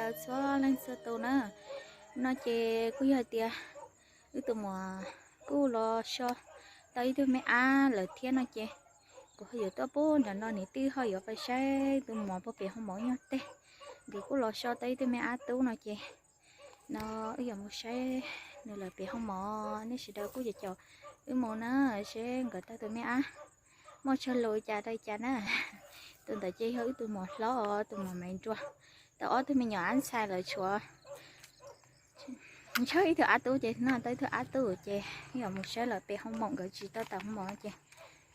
Txhua leej txhua tus na, no ces kuj yog hais tias wb tus muam kuj los so tau ib tug me ab lawm thiab no ces kuv ho yuav tuaj pub nram no niam twb ho yuav pais saib tus muam puag pem hoo maum nyob teg. Nkawd kuj los so tau ib tug me ab tub no ces no wb yuav mus saib nws lawm pem hoo maum. Nej sawv daws kuj caum caum wb mus na, seb nkawd tau tus me ab muaj tsawg lus cas rau cas na. Tus ntawd ces yog wb tus muam hlob, tus muam Maiv Nruas. Tau ob tug me nyuam ab ntxhais lawm tshuav ntshe ib tug ab tub ces no tau ib tug ab tub ces wb yuav mus saib lawm pem hoo maum, nkawd tsis tau tawm hoo maum ces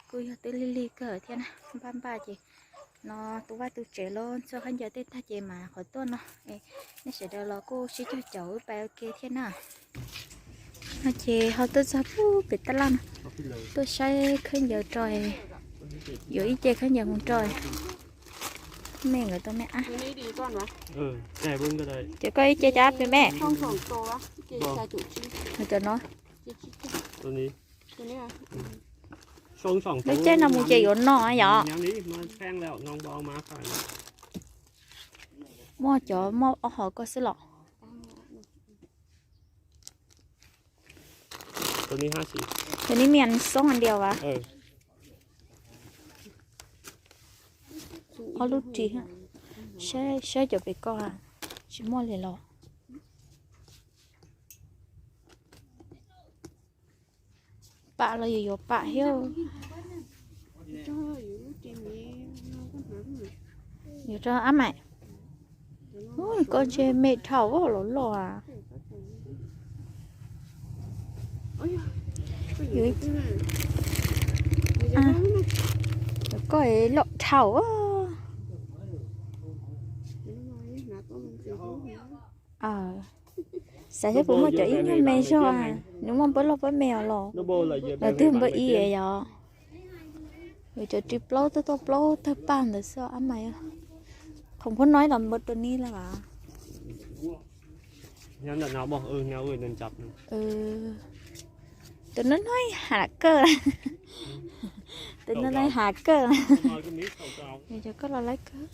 kuj yog twb lig lig kawg thiab na, npaj npaj ces no tu vaj tu tsev los txog khaub ncaws tej tag ces mam qhuav tuaj no. Nej sawv daws los kuj sib caum caum wb pais ua ke thiab na. No ces ho tuaj txog pem tab laj no, tuaj saib khaub ncaws rau, yuav ib ce khaub ncaws mus rau me nkawd tus me ab. Ces koj ib ce cab pem me. Cov no, lub caij no mus ces yuav no yom. Muaj cov muaj ob hom koj xwb los? Tus ni miam xoob dias as. Ob lub ris, saib cov pem koj tsis muaj li los. Pam los yuav yuav pam thiab. Yuav rau ab mais. Koj ntshe me dhau los loj a. Koj loj dhau. Xav thiab puas muaj cov ib nyuag me zog, nws muaj npawb loj npawb me os los. Lawv twb npawb ib yom. Cov ris plaub tuaj tuaj plaub tawg paj ntawd xwb ab mais. Qhov phob no los npawb tus ni lawm as. Tus no no hav kawg. Tus no no hav kawg. Cov koj los laib kawg.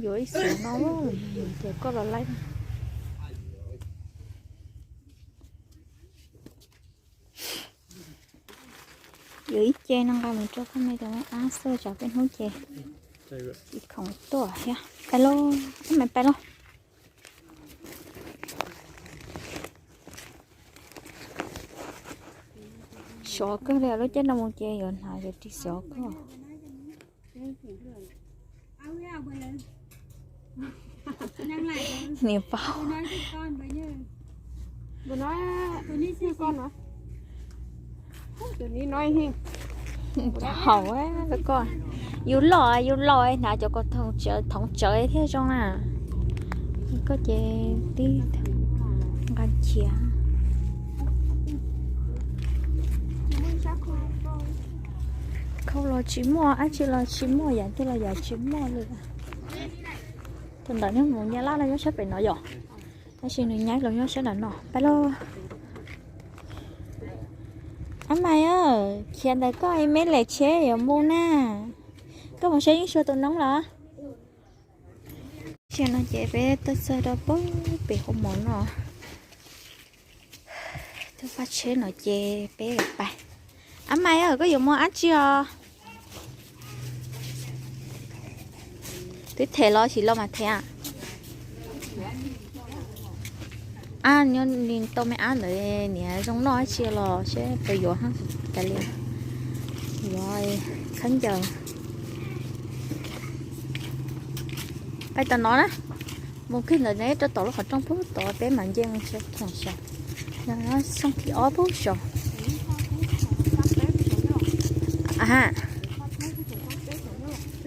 Yuav ib xyov no, cov koj los laib. Yuav ib ce no nqa mus rau koj me tus me ab xwb, tsam peb hnub ces tsis khoom tuaj thiab. Pais lauj, ab mais pais lauj. Sov kawg li, lub caij no mus ces yuav hnav cov ris sov kawg. Niam paub. Haum koj. Yus loj yus laus hnav cov ko thoov tsawv thiaj zoo na. Koj ces tib nqa cia. Khau los tsis muaj, dab tsi los tsis muaj, yam twg los yam tsis muaj li. Thaum ntawd nws mus Nyab Laj los nyob sab pem no yom, tab sis nws nyaib los nyob sab nram no. Pab lauj. Ab mais, khiav ntawm koj me lem tsheb yuav mus na. Koj mus saib Yeej Sua tus noob los? Tsiaj no ces peb tuaj txog rau pem hoo mov no, tuaj pab tsheb no ces peb pais. Ab mais, koj yuav mus dab tsi os? Twb them los tsis los mas them. Ab, nyob li tau me ab ntawd niam zoo noj dab tsi los seb puas yuav. Cas li yuav khaub ncaws. Pais tom no na, mus kiag ntawd ne rau tom lub qhov rooj pub tod peb mam nce mus txog thoom xyov. Xyoo thib ob pub xyov.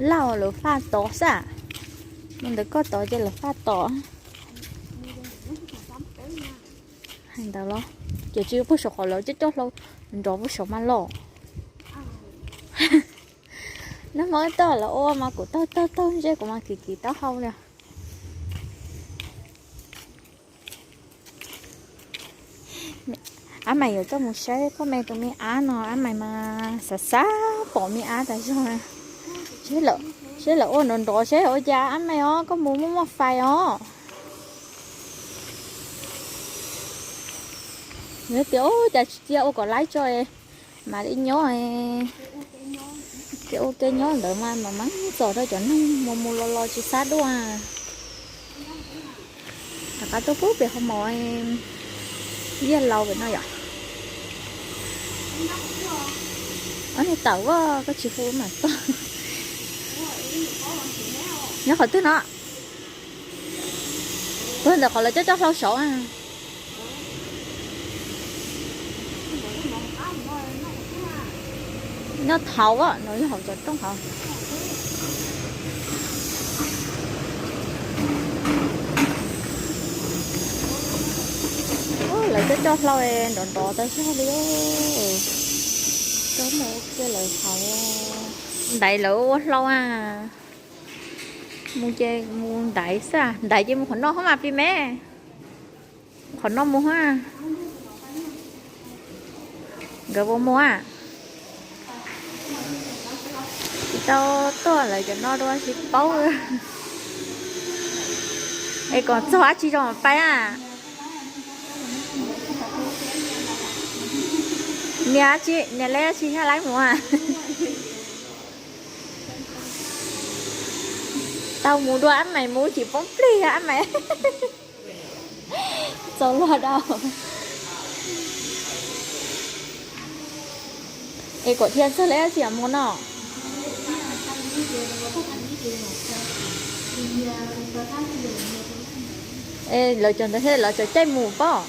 Lauj, lawv faj tod xwb. Mus ntawm koj tod ces lawv faj tod. Hais ntawd los, ces tsis pub saum qhov lawv coj coj hlau nrov pub saum mas los. Nag hmo tuaj lawv ua mas kuv taug taug taug ntsej kuv mas kiv kiv taub hau li. Ab mais yuav coj mus saib koj me tus me ab no, ab mais mas xav xav pom me ab tas zog. Seb lawm, Tej lawv ua nrov nrov seb ua cas, ab me os, koj mus muaj muaj fais os. Yog tias ua cas tsis cia ua kom laib tso, mam li nyob, kev ua kev nyob ntawd mas mam mam txog rau cov neeg mus mus los los tsis xav dua. Rov qab tuaj pub pem qhov mov, Yias Laus pem no yom. Ob niag tawm as, koj tsis hu mas tag. Nyob qhov twg no? Puag ntawm qhov lawv coj coj hlau saud. Nyob thaud no, yog hauv cov rooj hauv. Lawv coj coj hlau nrov nrov tau zog li. Coj mus ua kiag lawv hauv. Ntaiv lawv ua hlau a. Mus ces mus ntaiv xwb, ntaiv ces mus qhov no hab mas pis me. Qhov no mus hab. Nkawd puas mus a? Tsis tau tuaj lawv cov no dua tsis paub. Es kom txog dab tsi zoo pais a? Nias dab tsi, nias leb dab tsi thiaj laib mus a? Tau mus dua ab mais, mus tsis poob plig ab mais. Txaus luag dau. Es kom dhia txog lawm tsis mus no. Es lawv cov ntawd thiaj lawv cov caij mus pob.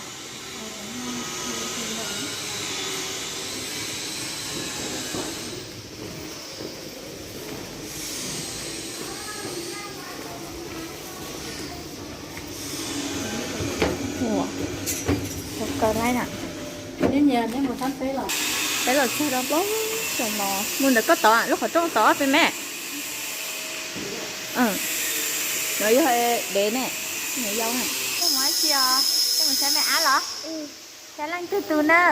Ua, tau kaw laib na. Peb los txog rau plaub xyoos no, mus ntawm koj tod, lub qhov rooj tod peb me. No yog dev ne, yau na. Koj mus dab tsi os? Koj mus saib me ab los? Saib leej twg tus na?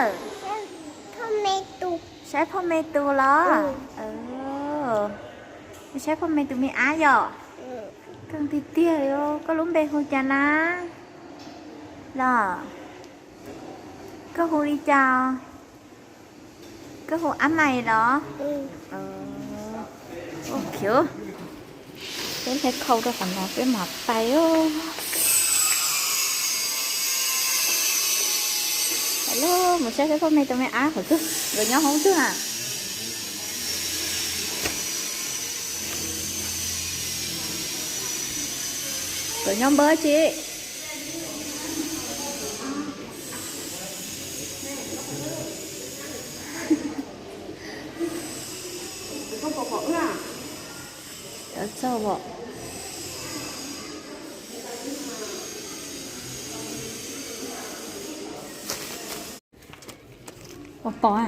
Saib phauj me tus los? Saib phauj me tus me ab yom? Koj tiag tiag, koj lub npe hu cas na? Los, koj hu li cas? Koj hu Ab Mais los? Khiv, peb hle khau rau qhov no peb mam pais. Pais lauj, mus saib saib phauj me tus me ab qhov twg, nkawd nyob hauv twg na. Nkawd nyob npawg tsi? Txog os. Ua pom a?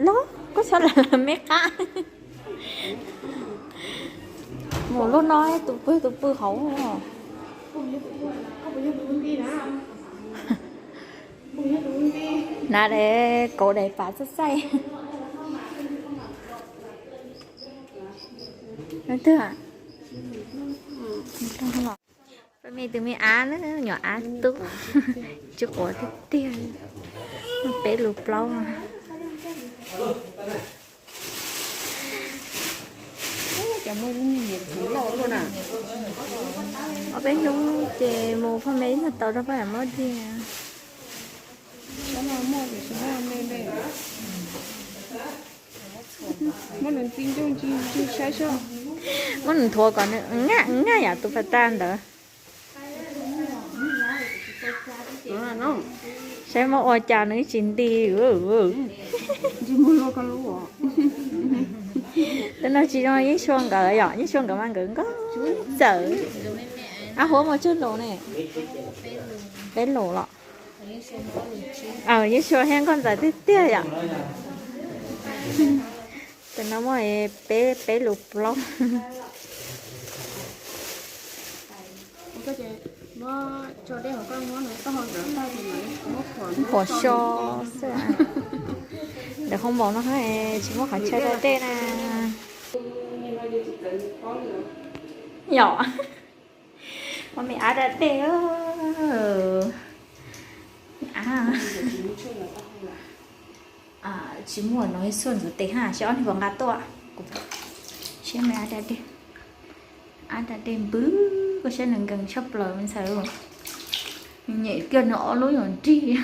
Los koj xyov lawv me qab. Mus lub no tus pw tus pw hauv. Hnav daim kauv daim pav txaij txaij. Twg? Phauj me tus me ab na, nyuam ab tub, tsis quav tiag tiag, peb lus plaub. Ob peb hnub ces mus phauj me ib nyuag tau rau phauj yam mob diag. Muab nws ntxi ncauj ntxi saib seb, muab nws nthuav kom nws nyaj yam tus pas tas ntawd. Saib muab ua cas nws tsis nti. Tej no tsis zoo Yeej Sua nkawd yom, Yeej Sua nkawd mas nkawd nkauj txawm. Ab, Huab muaj tsawg lus ne? Peb lus los? Yeej Sua thiab Nkauj Ntxawm tiag tiag yom. Tus no muaj peb, peb lus plaub. Phuam so xwb. Ntawm hoo maum no tsis muaj qhov ntshai rau dej na. Yom, ua me ab da dej. Ab, tsis muaj no ib xuaj ntxuav tes ha, saib ob niag puas nqa tuaj. Saib me ab da dej, ab da dej npwb, koj saib nws nkees tshaj plaws me ntxhais. Nyem kiag nws ob lub nyuam nrig.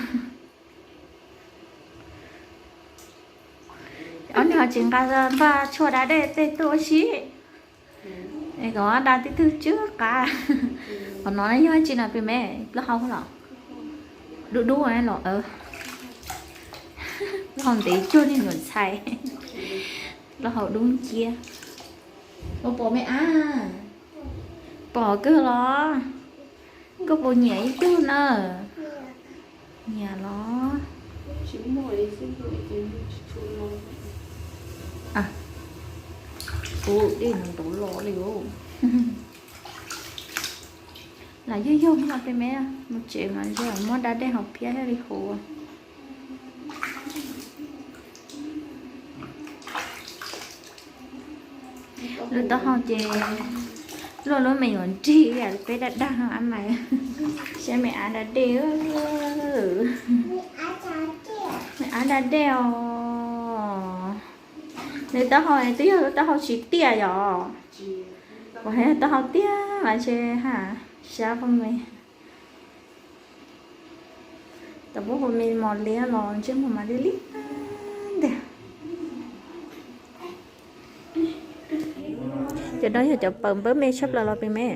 Ob niag ho tsis nqa npaj tshuaj da dej tej tuaj ua si. Es kom da tej twg tsw qab. Qhov no yog tsi no pem me, plaub hau los? Dub dub los? Plaub hau ntev cuag niag nyuam ntxhais. Plaub hau dub nciab. Ua pom me ab, pom kawg los? Koj puas nyiam ib tug na? Nyiam los? Ub, dej no ntau los li os. Lam yog yog no pem me, mus tsev mas muab da dej hauv phiab thiaj li huv. Lub taub hau ces luaj lub me nyuam nrig li peb daj daj no ab mas. Saib me ab da dej. Me ab da dej os. Nws taub hau twb yog lub taub hau tsis tiaj yom. Kuv hais yog taub hau tiaj mas ntshe ha, sab poj me. Tau pub poj me mos liab los ntsej muag mas li li ntag. Cov no yog cov pawg npawb me tshaj plaws los pem me.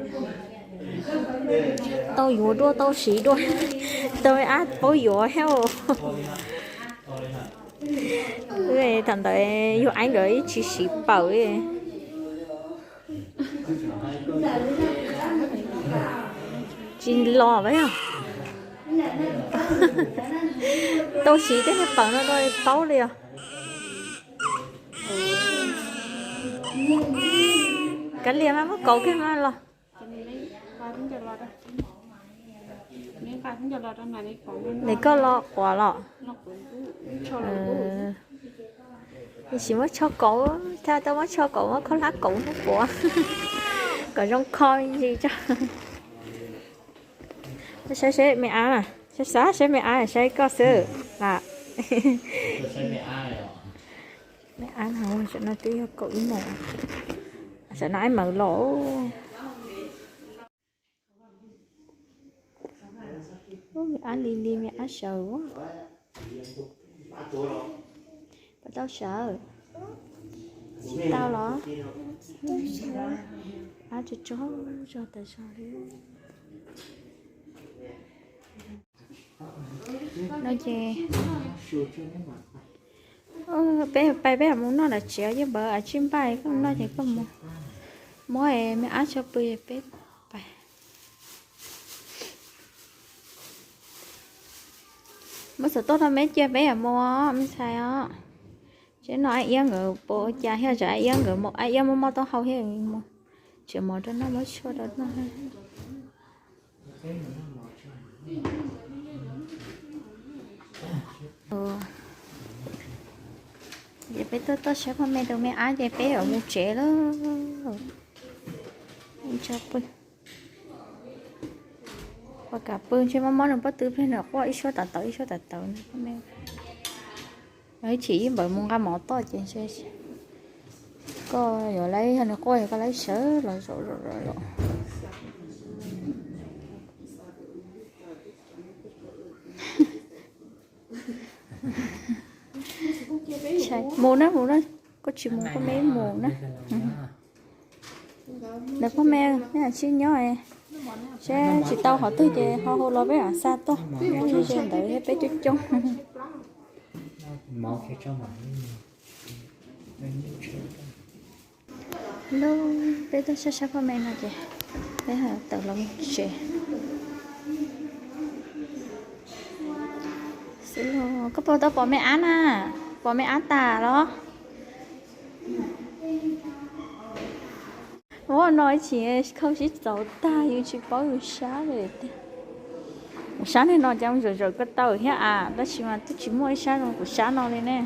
Tau yuav dua tau siv dua, tau ab paub yuav thiab. Thaum ntawd yug ab nkawd ib tsis siv pawg. Tsis los yog tau siv tej niag pawg no rau paub li os. Kav liam mas muab kauv kiag mas los. Nws koj los quav los? Tab sis muab tsho kauv, thaj tau muab tsho kauv muab khaub hlab kauv muab quav kom zoo kho ntsis tso. Saib seb me ab, saib xav saib me ab saib koj xwb. Me ab no, tam no twb yog kaum ib moos, tam no ab mawv los. Me ab li li me ab sawv. Puas tau sawv? Tau los? Ab tsuag tsuag zog tas zog li. No ces peb pais peb mus noj nram tsev, yeej npawv tsib npaj koj noj ces koj mus. Muab me ab tso pw peb pais. Muab xov tooj rau me cia peb yuav mus me ntxhais os. Seb no ab iab nkawd puas ua cas thiab, tsam ab iab nkawd mus, ab iab muaj mob taub hau thiab mus. Tseem mov rau noj, muab tshuaj rau noj. Ces peb tuaj tuaj saib poj me rau me ab ces peb yuav mus tsev lawm. Tso pw. Ua kam pw ntshe mob mob nws pob tw pliag nws quaj ib suab tawv tawv ib suab tawv tawv no. Ib chim ib npawg mus nqa mov toj ces ntshe koj yuav laib, yog nws quaj yog koj laib sawv los zaum zaum zaum zaum. Mus na, mus na, koj tsis mus koj me mus na. Ntawd poj me, nej lam sib nyob, seb tsis tau qhov twg ces ho hu los peb mam xa tuaj, ze ze ntawd peb coob coob. Lub peb tuaj saib saib poj me no ces peb tawm los mus tsev. Koj puas tau pom me ab na? Pom me ab tas los? Ua no ib chim khau sib txaus tag yus tsis paub yus sab li tiag. Sab niag no cas mus zaum zaum ko taw thiab as, tab sis mas twb tsis muaj ib sab zoo kuv sab no li ne.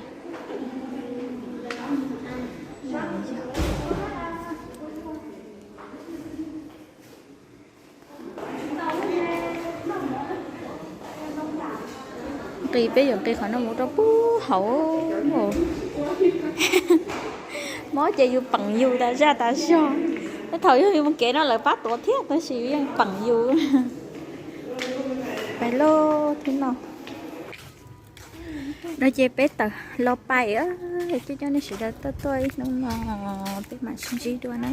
Nqis, peb yuav nqis qhov no mus rau pub hauv. Mob ces yus peem yus tas zaj tas zog. Tej thaum yog yus mus kev no lawv pab tuav thiab tab sis yus yeej peem yus. Pais lauj, thib no. No ces peb tawm los pais, coj coj nej sawv daws tuaj tuaj ib hnub no peb mam sib ntsib dua na.